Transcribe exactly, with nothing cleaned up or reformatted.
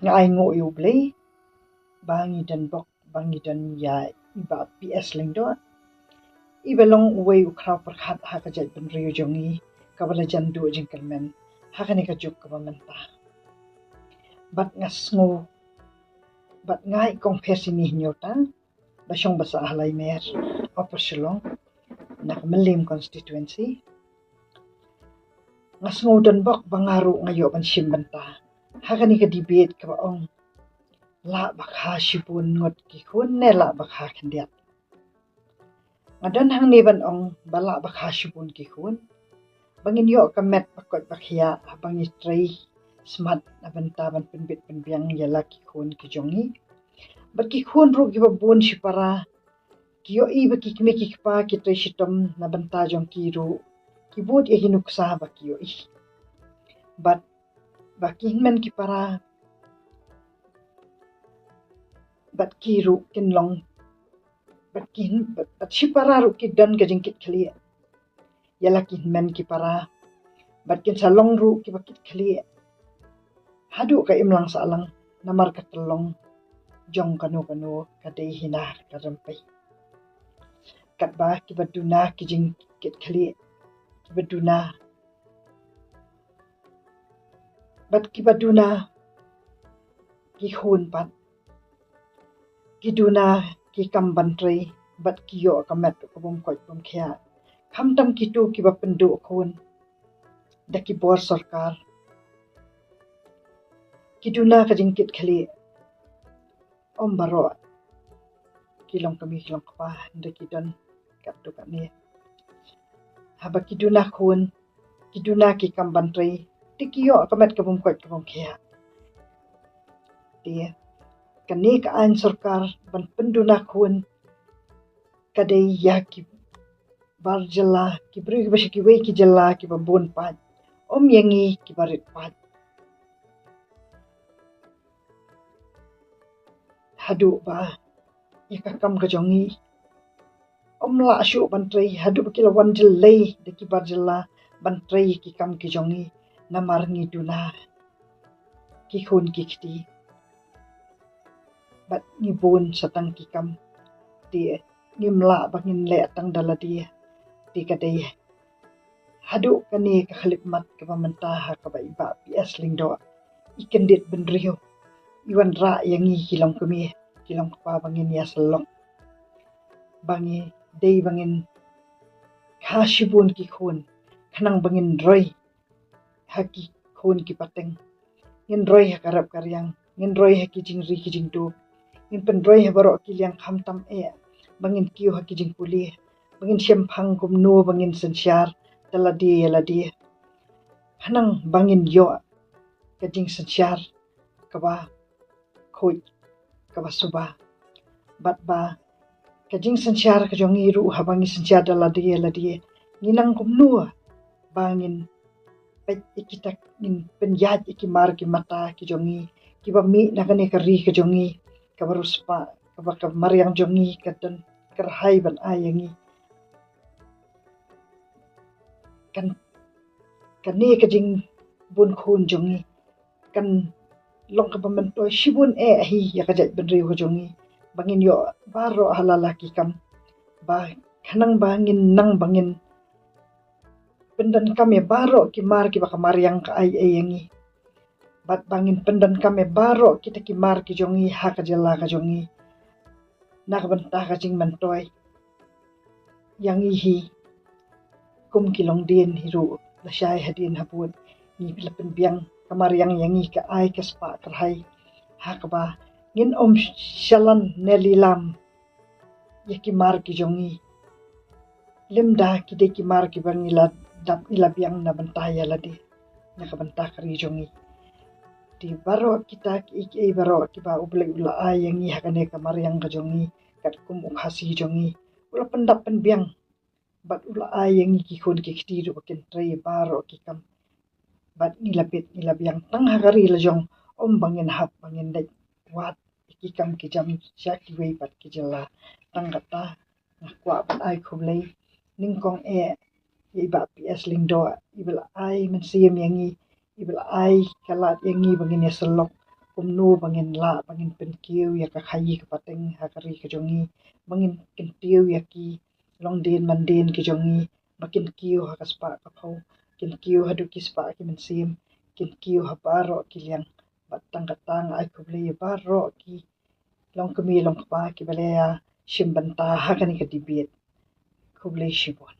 Nga ai nguh ïa U Blei ba ngi don bok, ba ngi don ïa i Bah P S Lyngdoh, iba long uwei u khraw pyrkhat ha ka jaitbynriew jong ngi, kaba la jan duh jingkyrmen ha kane ka juk kaba mynta. Bad nga sngew, bad nga i Kong Phersini Hynñiewta, ba shong ba sah ha Laimer, Upper Shillong, na ka Mylliem constituency. Nga sngew don bok ba nga ruh nga ïoh ban shim bynta ha kane ka debate kaba ong, lah ba kha shibun ngut ki khun ne lah ba kha khyndiat. Nga don hangne ban ong ba lah ba kha shibun ki khun, ba ngin ïoh ka met ba koit ba khiah haba ngi trei smat na bynta ban pynbit pynbiang ïa la ki khun ki jong ngi. Bad ki khun ruh kiba bun shipara, ki ïohi ba ki kmie ki kpa ki trei shitom na bynta jong ki ruh, ki bud ïa ki nuksa ba ki ïohi. Bad ba ki hynmen ki para, bad ki ruh kin long, bad ki hyn-, bad, bad shipara ruh ki don ka jingkitkhlieh ïa la ki hynmen ki para, bad kin sa long ruh kiba kitkhlieh haduh ka imlang sahlang, namar ka tyllong jong kano kano ka dei hi na ka rympei. Katba kiba duna ki jingkitkhlieh, kiba duna, bad kiba duna ki khun pat, ki duna ki kam ban trei, bad ki ïoh ka met ka bym koit bym khiah. Khamtam kito kiba pynduh khun da ki bor sorkar, ki duna ka jingkitkhlieh. Ym baroh ki longkmie ki longkpa, hynrei ki don katto katne. Haba ki duna khun, ki duna ki kam ban trei, te ki ïoh ka met ka bym koit ka bym khiah. Te kane ka aiñ sorkar ban pynduna khun ka dei ïa ki bar jylla, ki briew kiba sha kiwei ki jylla kiba bun paid, ym ïa ngi kiba rit paid. Haduh ba ïa ka kam ka jong ngi ym lah shuh ban trei, haduh ba ki la wan jyllei da ki bar jylla ban trei ki kam ki jong ngi, namar ngi duna ki khun ki kti. Bad ngi bun sa tang ki kam, te ngim lah ba ngin leh tang da lade. Te ka dei haduh kane ka khyllipmat kaba mynta ha kaba i Bah P S Lyngdoh i kyndit bynriew i wanrah ïa ngi ki longkmie ki longkpa ba ngin ïasyllok, ba ngi dei ba ngin kha shibun ki khun, khnang ba ngin roi ha ki khun ki pateng, ngin roi ha ka rep ka riang, ngin roi ha ki jingri ki jingdup, ngin pynroi ha baroh ki liang, khamtam eh ba ngin kiew ha ki jingpule, ba ngin shemphang kumno ba ngin synshar da lade ïa lade, khnang ba ngin ïoh ka jingsynshar kaba khuid, kaba suba. Bad ba ka jingsynshar ka jong ngi ruh, haba ngi synshar da lade ïa lade, ngi nang kumno ba ngin peit ïa kita, ngin pynïaid ïa ki mar ki mata ki jong ngi kiba mih na kane ka ri ka jong ngi, kaba riewspah, kaba ka mariang jong ngi ka don kyrhai ban ai ïa ngi. Kan, kane ka jingbun khun jong ngi kan long kaba myntoi shibun eh hi ïa ka jaitbynriew ka jong ngi, ba ngin ïoh baroh ha la la ki kam, ba khnang ba ngin nang ba ngin pyndonkam ïa baroh ki mar kiba ka mariang ka ai ei ïa ngi, bad ba ngin pyndonkam ïa baroh kita ki mar ki jong ngi ha ka jylla ka jong ngi, na ka bynta ka jingmyntoi ïa ngi hi. Kum ki longdien hi ruh, lashai hadien habud ngi la pynbiang, ka mariang ïa ngi ka ai ka spah kyrhai ha kaba ngin ym shalan ne lilam ïa ki mar ki jong ngi. Lymda ki dei ki mar kiba ngi la dap, ngi la biang na bynta ïa lade, na ka bynta ka ri jong ngi. Te baroh kita kiei kiei baroh kiba U Blei u la ai ïa ngi ha kane ka mariang ka jong ngi, katkum u Khasi jong ngi, u la pyndap pynbiang, bad u la ai ïa ngi ki khun ki kti ruh ba kin trei baroh ki kam. Bad ngi la bit ngi la biang tang ha ka ri la jong, ym ba ngin hap ba ngin leit wad ïa ki kam ki jam sha kiwei pat ki jylla. Tang kata nga kwah ban ai khublei nyngkong eh ïa i Bah P S Lyngdoh, iba la ai mynsiem ïa ngi, iba la ai ka lad ïa ngi ba ngin ïasyllok kumno ba ngin lah ba ngin pynkiew ïa ka khaïi ka pateng ha ka ri ka jong ngi, ba ngin kyntiew ïa ki longdien mandien ki jong ngi ba kin kiew ha ka spah ka phew, kin kiew haduh ki spah ki mynsiem, kin kiew ha baroh ki liang. Bad tang katne ai khublei ïa baroh ki longkmie longkpa kiba la shim bynta ha kane ka debate. Khublei shibun.